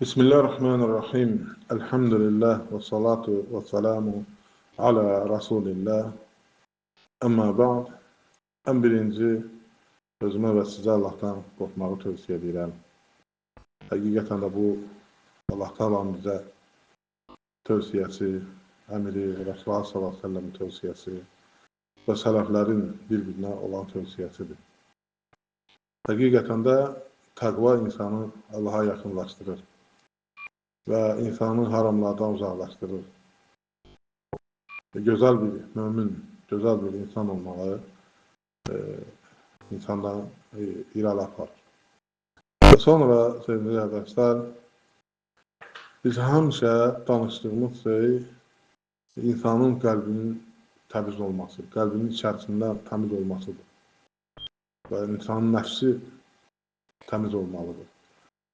Bismillahirrahmanirrahim. Elhamdülillah və salatu və selamu ala Rasulillah. Əmmə ba'd. Ən birinci özümə və sizə Allahdan qorxmağı tövsiyə edirəm. Həqiqətən də bu Allah Taala'nın bizə tövsiyəsi, əmri, Rasulullah sallallahu əleyhi və səlləmin tövsiyəsi və sələflərin bir-birinə olan tövsiyəsidir. Həqiqətən də təqva insanı Allaha yaxınlaşdırır və insanı haramlardan uzaqlaşdırır. Və gözəl bir mömin, gözəl bir insan olmağı insandan irəli aparır. Və sonra, sevgili qardaşlar, biz həmişə danışdığımız şey insanın qəlbinin təmiz olması, qəlbinin içərisində təmiz olmasıdır. Və insanın nəfsi təmiz olmalıdır.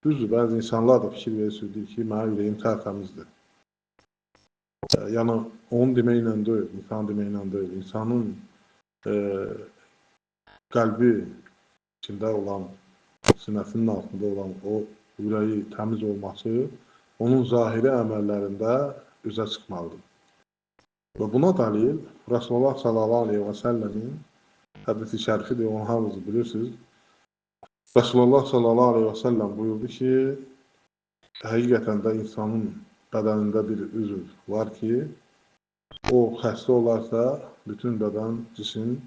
Düzdür, bəzi insanlar da fikir verirsiniz ki, mənim ürəyim tərtəmizdir. Yəni, onun deməklə deyil, insan deməklə deyil. İnsanın qəlbi içində olan, sinəsinin altında olan o ürəyi təmiz olması onun zahiri əməllərində üzə çıxmalıdır. Və buna dəlil Rasulullah sallallahu aleyhi və səlləmin hədisi şərifidir, onu hamınız bilirsiniz. Rasulullah sallallahu aleyhi və səlləm buyurdu ki, həqiqətən də insanın bədənində bir üzv var ki, o xəstə olarsa, bütün bədən, cisim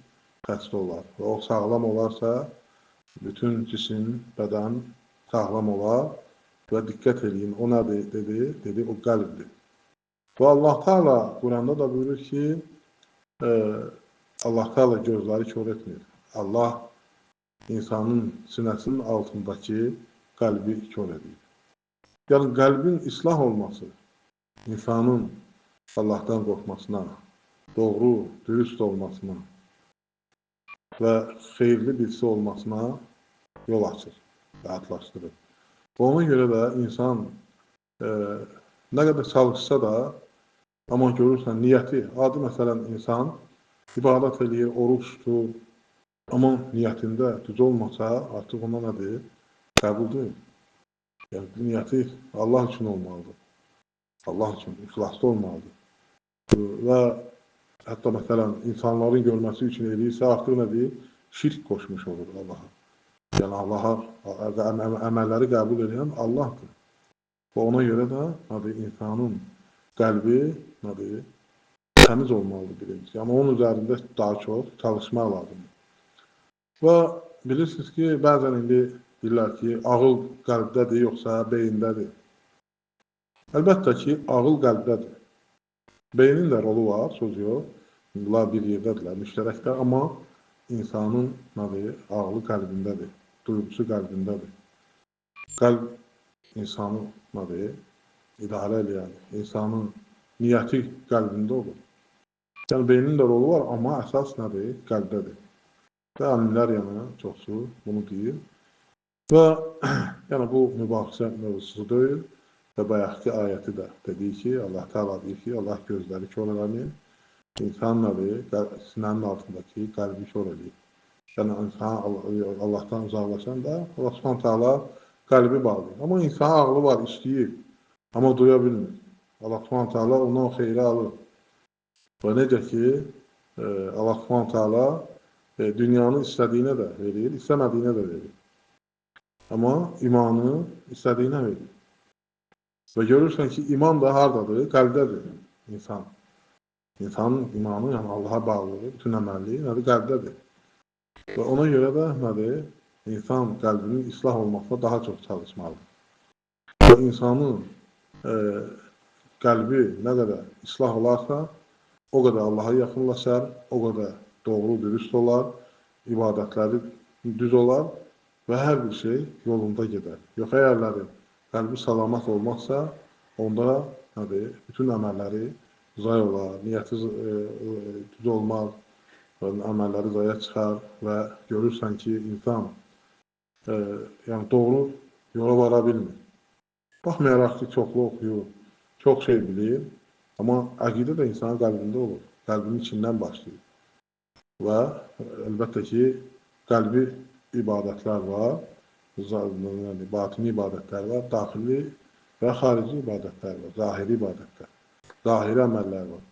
xəstə olar. Və o sağlam olarsa, bütün cisim, bədən sağlam olar. Və diqqət eləyin, o nədir? Dedi, dedi, o qəlbdir. Və Allah Teala Quranda da buyurur ki, Allah Teala gözləri kör etmir. Allah insanın sinəsinin altındakı qəlbi kör edir. Yəni, qəlbin islah olması, insanın Allahdan qorxmasına, doğru, dürüst olmasına və xeyirli birisi olmasına yol açır, rahatlaşdırır. Və ona görə də insan nə qədər çalışsa da, amma görürsən, niyyəti, adi məsələn, insan ibadət eləyir, oruç tutur, amma niyyətində düz olmasa, artıq ona nədir? Qəbul deyil. Yəni, niyyəti Allah üçün olmalıdır. Allah üçün ixlaslı olmalıdır. Və hətta məsələn, insanların görməsi üçün eləyirsə, artıq nədir? Şirk qoşmuş olur Allaha. Yəni, Allaha əməlləri qəbul edən Allahdır. Və ona görə də nədir? İnsanın qəlbi nədir? Təmiz olmalıdır birinci. Yəni, onun üzərində daha çox çalışmaq lazımdır. Və bilirsiniz ki, bəzən indi deyirlər ki, ağıl qəlbdədir, yoxsa beyindədir. Əlbəttə ki, ağıl qəlbdədir. Beynin də rolu var, söz yox. Bunlar bir yerdədirlər, müştərəkdir, amma insanın nədir? Ağlı qəlbindədir, duyğusu qəlbindədir. Qəlb insanı nədir? İdarə eləyən, insanın niyyəti qəlbində olur. Yəni, beynin də rolu var, amma əsas nədir? Qəlbdədir. Və alimlər yəni çoxsu bunu deyir. Və yəni bu mübahisə mövzusu deyil və bayaqki ayəti də dediyi ki, Allah Teala deyir ki, Allah gözləri kör eləmir, insan nədir? Sinənin altındakı qəlbi kör eləyir. Yəni insan Allahdan uzaqlaşan da Allah Subhanahu Teala qəlbi bağlayır. Amma insanın ağlı var, işləyir, amma duya bilmir. Allah Subhanahu Teala ondan xeyri alır. Və necə ki, Allah Subhanahu Teala dünyanı istədiyinə də verir, istəmədiyinə də verir. Amma imanı istədiyinə verir. Və görürsən ki, iman da hardadır? Qəlbdədir insan. İnsanın imanı, yəni Allaha bağlılığı, bütün əməlliyi nədir? Qəlbdədir. Və ona görə də nədir? İnsan qəlbinin islah olmasına daha çox çalışmalıdır. Və insanın qəlbi nə qədər islah olarsa, o qədər Allaha yaxınlaşar, o qədər doğru, dürüst olar, ibadətləri düz olar və hər bir şey yolunda gedər. Yox, əgərləri qəlbi salamat olmazsa, onda nədir? Bütün əməlləri zay olar, niyyəti düz olmaz, əməlləri zaya çıxar və görürsən ki, insan yəni doğru yola vara bilmir. Baxmayaraq ki, çoxlu oxuyur, çox şey bilir, amma əqidə də insanın qəlbində olur, qəlbinin içindən başlayır. Və əlbəttə ki, qəlbi ibadətlər var, yəni, batini ibadətlər var, daxili Və xarici ibadətlər var, zahiri ibadətlər, zahiri əməllər var.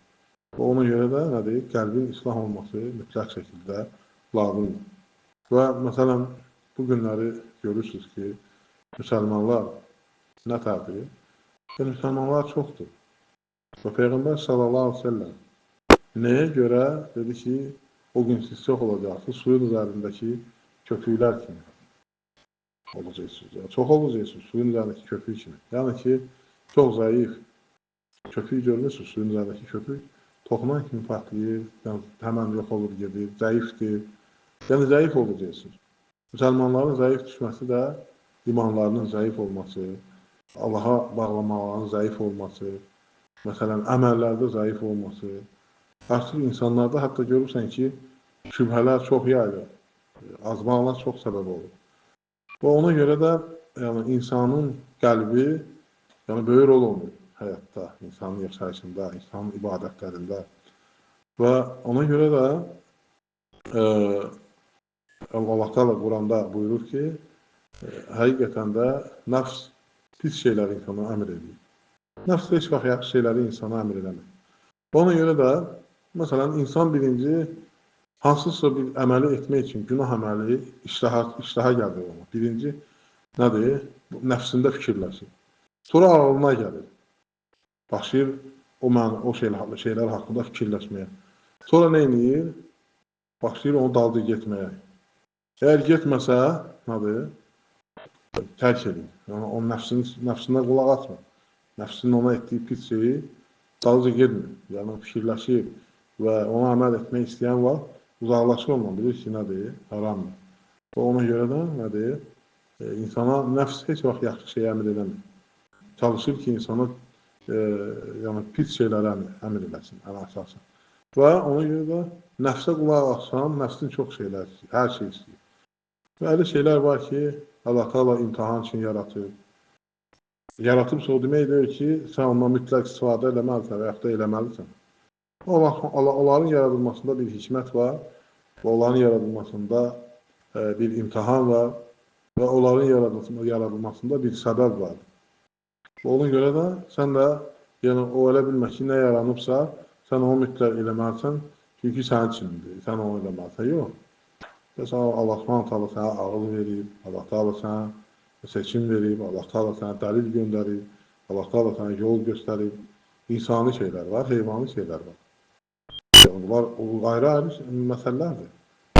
Və ona görə də nədir? Qəlbin islah olması mütləq şəkildə lazımdır. Və məsələn, bu günləri görürsünüz ki, müsəlmanlar nə tərdir? Yəni, müsəlmanlar çoxdur. Və Peyğəmbər sallallahu aleyhi ve sellem nəyə görə dedi ki, o gün siz çox olacaqsınız, suyun üzərindəki köpüklər kimi olacaqsınız. Yəni, çox olacaqsınız, suyun üzərindəki köpük kimi. Yəni ki, çox zəif köpük görmürsünüz, suyun üzərindəki köpük toxunan kimi partlayır, yəni, həmən yox olur, gedir, zəifdir. Yəni, zəif olacaqsınız. Müsəlmanların zəif düşməsi də imanlarının zəif olması, Allaha bağlamaların zəif olması, məsələn, əməllərdə zəif olması. Artıq insanlarda hətta görürsən ki, şübhələr çox yayılır, azmaqlar çox səbəb olur. Və ona görə də yəni, insanın qəlbi yəni, böyük rol oynayır həyatda, insanın yaşayışında, insanın ibadətlərində. Və ona görə də Allah Teala Quranda buyurur ki, həqiqətən də nəfs pis şeyləri insana əmr edir. Nəfs heç vaxt yaxşı şeyləri insana əmr eləmir. Ona görə də, məsələn, insan birinci hansısa bir əməli etmək üçün günah əməli iştaha gəlir ona. Birinci nədir? Nəfsində fikirləşir. Sonra ağlına gəlir. Başlayır o şeylər haqqında fikirləşməyə. Sonra nə edir? Başlayır onu dalda getməyə. Əgər getməsə, nədir? Tərk edir. Yəni, onun nəfsinə qulaq atmır. Nəfsinin ona etdiyi pis şeyi dalınca getmir. Yəni, fikirləşir və ona əməl etmək istəyən var, uzaqlaşır ondan, bilir ki, nədir? Haramdır. Və ona görə də nədir? İnsana nəfs heç vaxt yaxşı şey əmr eləmir. Çalışır ki, insana yəni, pis şeyləri əmr eləsin, ən əsasən. Və ona görə də nəfsə qulaq atsan, nəfsin çox şeylər istəyir, hər şey istəyir. Və elə şeylər var ki, Allah Teala imtahan üçün yaratır. Yaratıbsa o demək deyil ki, sən ondan mütləq istifadə eləməlisən və yaxud da eləməlisən. Onların yaradılmasında bir hikmət var və onların yaradılmasında bir imtahan var və onların yaradılmasında bir səbəb var. Və ona görə də sən də yəni, o elə bilmə ki, nə yaranıbsa, sən onu mütləq eləməlisən, çünki sənin üçündür, sən onu eləməlisən. Yox. Məsələn, Allah Teala sənə ağıl verib, Allah Teala sənə seçim verib, Allah Teala sənə dəlil göndərib, Allah Teala sənə yol göstərib. İnsani şeylər var, heyvani şeylər var. Yəni, bunlar ayrı-ayrı məsələlərdir.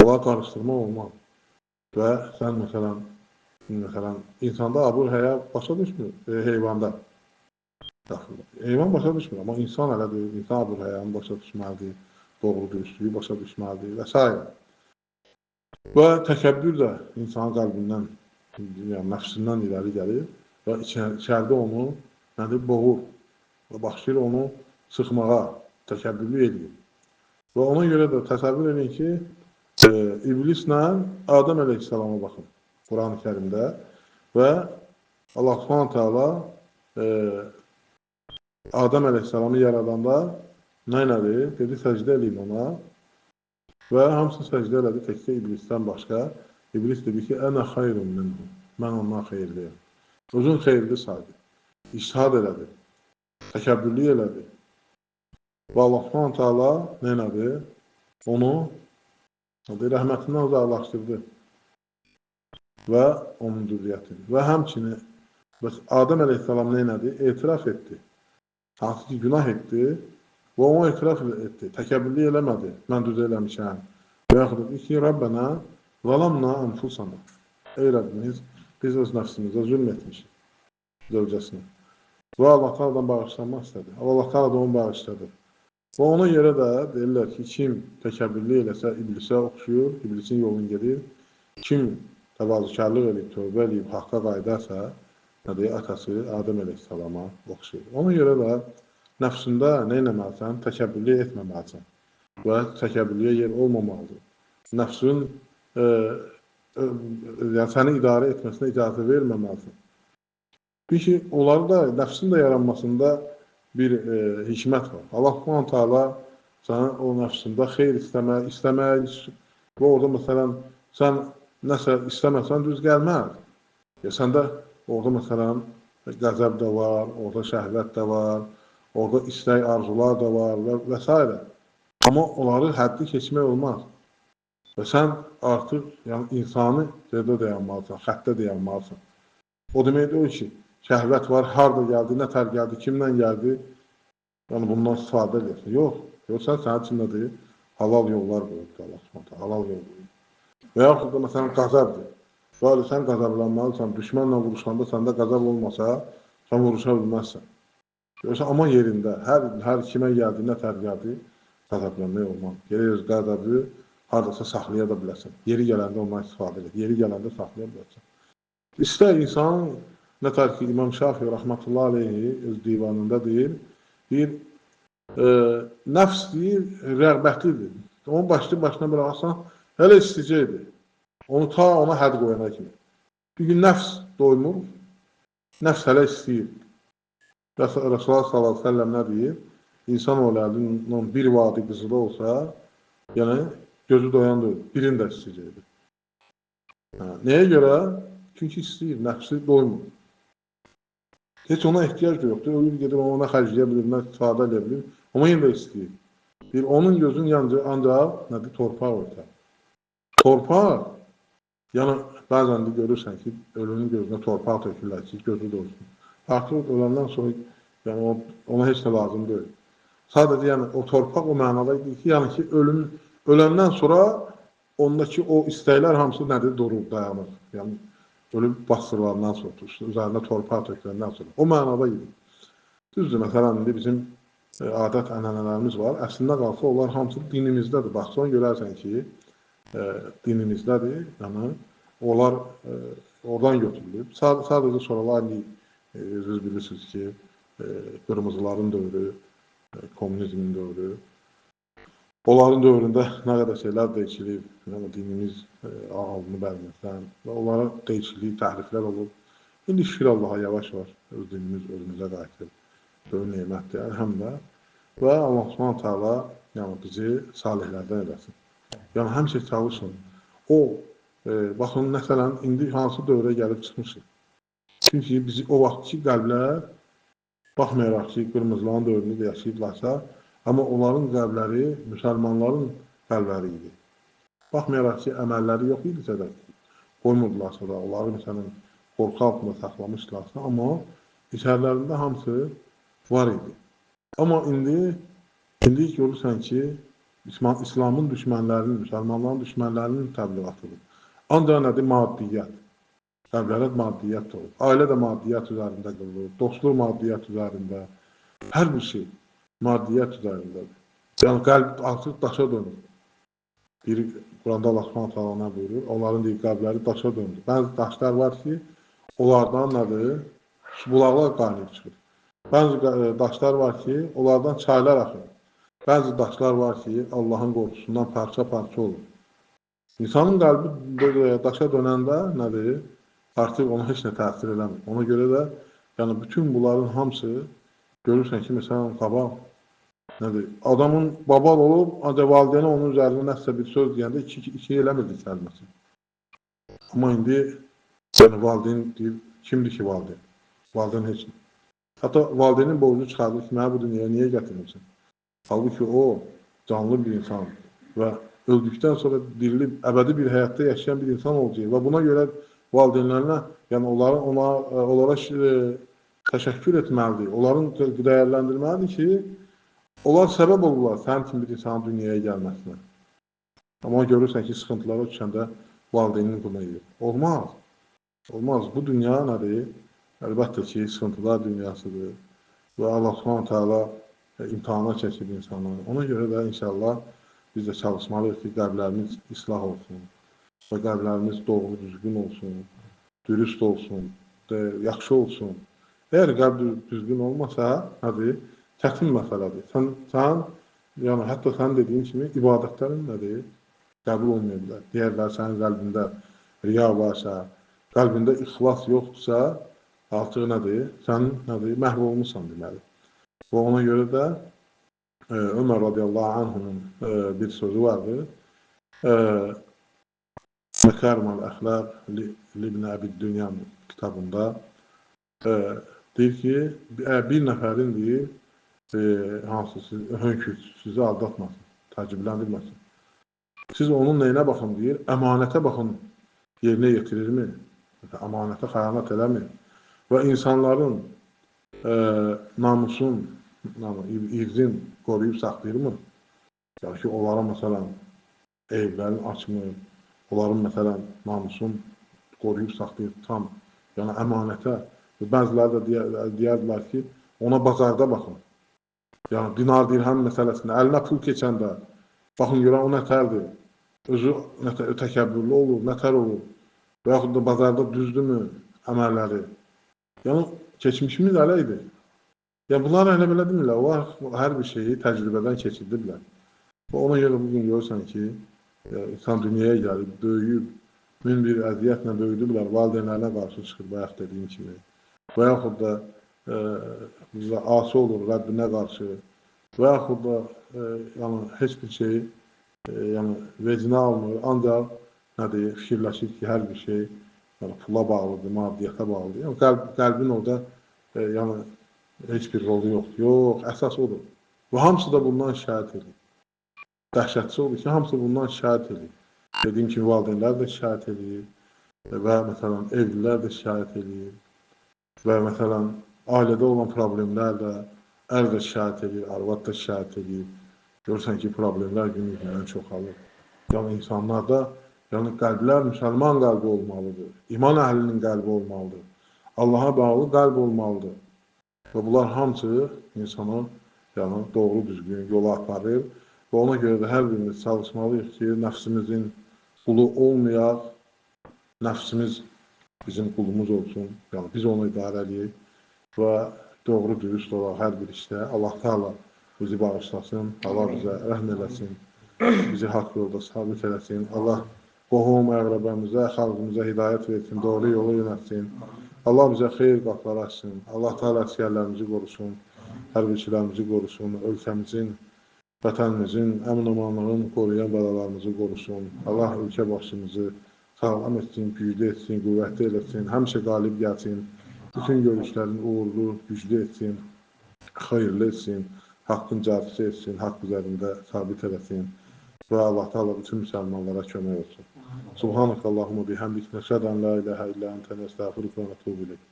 Onları qarışdırmaq olmaz. Və sən məsələn, insanda abur həya başa düşmür, heyvanda. Heyvan başa düşmür, amma insan elə deyil, insan abur həyanı başa düşməlidir, doğru dürüstlüyü başa düşməlidir və s. Və təkəbbür də insanın qəlbindən, yəni nəfsindən irəli gəlir və içəridə onu nədir, boğur və başlayır onu sıxmağa, təkəbbürlü edir. Və ona görə də təsəvvür edin ki, İblislə Adəm əleyhissalama baxın Quran-ı Kərimdə və Allah Subhanahu taala Adəm əleyhissalamı yaradanda nə elədi? Dedi, səcdə eləyin ona. Və hamısı səcdə elədi, təkcə İblisdən başqa. İblis dedi ki, ənə xayrun minhu. Mən ondan xeyirliyəm. Özün xeyirli saydı. İctihad elədi. Təkəbbürlük elədi. Və Allah Subhanahu taala nə elədi? Onu rəhmətindən uzaqlaşdırdı. Və onun zürriyyətini. Və həmçinin bəs Adəm əleyhissalam nə elədi? Etiraf etdi. Hansı ki, günah etdi və onu etiraf etdi. Təkəbbürlük eləmədi. Mən düz eləmişəm. Və yaxud dedi ki, Rəbbənə zalamna ənfusana. Ey Rəbbimiz, biz öz nəfsimizə zülm etmişik zövcəsinə. Və Allah Teala'dan bağışlanmaq istədi. Allah Teala da onu bağışladı. Və ona görə də deyirlər ki, kim təkəbbürlük eləsə iblisə oxşuyur, iblisin yolunu gedir. Kim təvazökarlıq eləyib, tövbə eləyib, haqqa qayıdarsa, nədir, atası Adəm əleyhissalama oxşuyur. Ona görə də nəfsində nə eləməlisən? Təkəbbürlük etməməlisən və təkəbbürlüyə yer olmamalıdır. Nəfsin yəni səni idarə etməsinə icazə verməməlisən. Bir ki, onları da, nəfsin də yaranmasında bir hikmət var. Allah Subhanahu taala sənin o nəfsində xeyir istəmək və orada məsələn sən nəsə istəməsən düz gəlməz. Ya səndə orada məsələn qəzəb də var, orada şəhvət də var, orada istək, arzular da var və s. Amma onları həddi keçmək olmaz. Və sən artıq yəni, insanı yerdə dayanmalısan, xəttdə dayanmalısan. O demək deyil ki, şəhvət var, harada gəldi, nə tər gəldi, kimdən gəldi, yəni bundan istifadə edirsən. Yox, yoxsa sənin üçün nədir? Halal yollar qoyubdur Allah Subhanahu halal yol qoyub. Və yaxud da məsələn qəzəbdir. Bəli, sən qəzəblənməlisən, düşmənlə vuruşanda səndə qəzəb olmasa, sən vuruşa bilməzsən. Görürsən, amma yerində, hər kimə gəldi, nə tər gəldi, qəzəblənmək olmaz. Gerək öz qəzəbi haradasa saxlaya da biləsən. Yeri gələndə ondan istifadə edir, yeri gələndə saxlaya biləsən. İstər insan, nə tər ki, İmam Şafii rəhmətullah aleyhi öz divanında deyir, nəfs deyir, rəğbətlidir. Onun başlı başına bıraxsan, hələ istəyəcəkdir. Onu ta ona hədd qoyana kimi. Çünki nəfs doymur, nəfs hələ istəyir. Resulullah sallallahu əleyhi və səlləm nə deyir? İnsan övladının bir vadi qızılı olsa, yəni gözü doyan deyil, birini də istəyəcəkdir. Hə, nəyə görə? Çünki istəyir, nəfsi doymur. Heç ona ehtiyac da yoxdur. Ölür gedib ona xərcləyə bilir, nə istifadə edə bilir, amma yenə də istəyir. Bir, onun gözünün ancaq nədir? Torpaq örtər. Torpaq, yəni bəzən də görürsən ki, ölünün gözünə torpaq tökürlər ki, gözü doysun. Artıq öləndən sonra yəni, ona heç nə lazım deyil. Sadəcə yəni, o torpaq o mənada idi ki, yəni ki, öləndən sonra ondakı o istəklər hamısı nədir? Durur, dayanır. Yəni, ölüb bastırılandan sonra, üzərində torpaq töküləndən sonra. O mənada idi. Düzdür, məsələn, indi bizim adət ənənələrimiz var. Əslində qalsa, onlar hamısı dinimizdədir. Baxsan, görərsən ki, dinimizdədir. Yəni, onlar oradan götürülüb. Sadəcə sonralar indi özünüz bilirsiniz ki, qırmızıların dövrü, komünizmin dövrü, onların dövründə nə qədər şeylər dəyişilib, yəni dinimiz alınıb əlimizdən və onlara dəyişiklik, təhriflər olub. İndi şükür Allaha yavaş-yavaş öz dinimiz özümüzə qayıtır. Böyük nemətdir, əlhəmdülillah. Və Allah Subhanahu taala yəni bizi salihlərdən eləsin. Yəni həmişə çalışın. O, baxın, məsələn, indi hansı dövrə gəlib çıxmışıq. Çünki bizi o vaxtki qəlblər, baxmayaraq ki, qırmızıların dövründə də yaşayıblarsa, amma onların qəlbləri müsəlmanların qəlbləri idi. Baxmayaraq ki, əməlləri yox idisə də, qoymurdularsa da, onları məsələn, qorxu altında saxlamışlarsa, amma içərilərində hamısı var idi. Amma indi görürsən ki, İslamın düşmənlərinin, müsəlmanların düşmənlərinin təbliğatıdır. Ancaq nədir? Maddiyyət. Qəlblərə maddiyyət olur. Ailə də maddiyyət üzərində qırılır, dostluq maddiyyət üzərində, hər bir şey maddiyyət üzərindədir. Yəni, qəlb artıq daşa dönür. Bir, Quranda Allah Subhanahu taala nə buyurur? Onların deyir, qəlbləri daşa döndü. Bəzi daşlar var ki, onlardan nədir? Bulaqlar qaynayıb çıxır. Bəzi daşlar var ki, onlardan çaylar axır. Bəzi daşlar var ki, Allahın qorxusundan parça-parça olur. İnsanın qəlbi daşa dönəndə nədir? Artıq ona heç nə təsir eləmir. Ona görə də, yəni bütün bunların hamısı görürsən ki, məsələn, qabaq nədir? Adamın baba olub, ancaq valideyni onun üzərində nəsə bir söz deyəndə iki eləmirdi kəlməsi. Amma indi, yəni valideyn deyir, kimdir ki valideyn? Valideyn heç nə. Hətta valideynin borcunu çıxardır ki, mənə bu dünyaya niyə gətirmirsən? Halbuki o, canlı bir insan və öldükdən sonra dirilib, əbədi bir həyatda yaşayan bir insan olacaq və buna görə valideynlərinə, yəni onlara təşəkkür etməlidir, onların dəyərləndirməlidir ki, onlar səbəb olurlar sənin kimi bir insanın dünyaya gəlməsinə. Amma görürsən ki, sıxıntılara düşəndə valideynin buna edir. Olmaz. Olmaz. Bu dünya nədir? Əlbəttə ki, sıxıntılar dünyasıdır və Allah Subhanahu taala imtahana çəkir insanı. Ona görə də inşallah biz də çalışmalıyıq ki, qəlblərimiz islah olsun və qəlblərimiz doğru, düzgün olsun, dürüst olsun, yaxşı olsun. Əgər qəlb düzgün olmasa, nədir? Çətin məsələdir. Sən, yəni hətta sən dediyin kimi ibadətlərin nədir? Qəbul olmaya bilər. Deyərlər, sənin qəlbində riya varsa, qəlbində ixlas yoxdursa, artıq nədir? Sən nədir? Məhv olmuşsan deməli. Və ona görə də Ömər radiyallahu anhunun bir sözü vardır. Məkarimal Əxlaq Libn Əbid Dünya kitabında Deyir ki, bir nəfərin deyir, hansı hönkür sizi aldatmasın, təəccübləndirməsin. Siz onun neyinə baxın deyir, əmanətə baxın, yerinə yetirirmi? Əmanətə xəyanət eləmir. Və insanların namusun, irzin qoruyub saxlayırmı? Yəni ki, onlara məsələn eyiblərini açmır, onların məsələn namusun qoruyub saxlayır tam, yəni əmanətə. Bəziləri də deyərdilər ki, ona bazarda baxın. Yəni dinar dirhəm məsələsində, əlinə pul keçəndə, baxın görən o nətərdir, özü təkəbbürlü olur, nətər olur və yaxud da bazarda düzdürmü əməlləri. Yəni keçmişimiz elə idi. Yəni bunlar elə belə demirlər, onlar hər bir şeyi təcrübədən keçirdiblər. Və ona görə bugün görürsən ki, insan dünyaya gəlib, böyüyüb, min bir əziyyətlə böyüdüblər, valideynlərinə qarşı çıxır, bayaq dediyim kimi. Və yaxud da asi olur Rəbbinə qarşı və yaxud da yəni, heç bir şey yəni, vecinə almır, ancaq nə deyir, fikirləşir ki, hər bir şey yəni, pula bağlıdır, maddiyyata bağlıdır. Yəni, qəlbin orada yəni, heç bir rolu yoxdur. Yox, əsas odur. Və hamısı da bundan şikayət edir. Dəhşətçi odur ki, hamısı bundan şikayət edir. Dediyim kimi, valideynlər də şikayət edir və məsələn, evlilər də şikayət edir və məsələn, ailədə olan problemlər də ər də şikayət edir, arvad da şikayət edir. Görürsən ki, problemlər günü-gündən çoxalır. Yəni, insanlarda, yəni qəlblər müsəlman qəlbi olmalıdır, iman əhlinin qəlbi olmalıdır, Allaha bağlı qəlb olmalıdır. Və bunlar hamısı insanı yəni, doğru düzgün yola aparır. Və ona görə də hər birimiz çalışmalıyıq ki, nəfsimizin qulu olmayaq, nəfsimiz bizim qulumuz olsun, yəni biz onu idarə eləyik və doğru dürüst olaq hər bir işdə. Allah Teala bizi bağışlasın, Allah bizə rəhm eləsin, bizi haqq yolda sabit eləsin, Allah qohum, əqrəbəmizə, xalqımıza hidayət versin, doğru yolu yönətsin, Allah bizə xeyir qapıları açsın, Allah Teala əsgərlərimizi qorusun, hərbiçilərimizi qorusun, ölkəmizin, vətənimizin, əmin-amanlığın qoruyan bəlalarımızı qorusun. Allah ölkə başımızı sağlam etsin, güclü etsin, qüvvətli eləsin, həmişə qalib gəlsin, bütün görüşlərin uğurlu, güclü etsin, xeyirli etsin, haqqın carisi etsin, haqq üzərində sabit eləsin və Allah Teala bütün müsəlmanlara kömək olsun. Subhanəkallahumma bihamdik, nəşhədu ən la ilahə illə əntə, nəstəğfiruka və nətubu ileyk.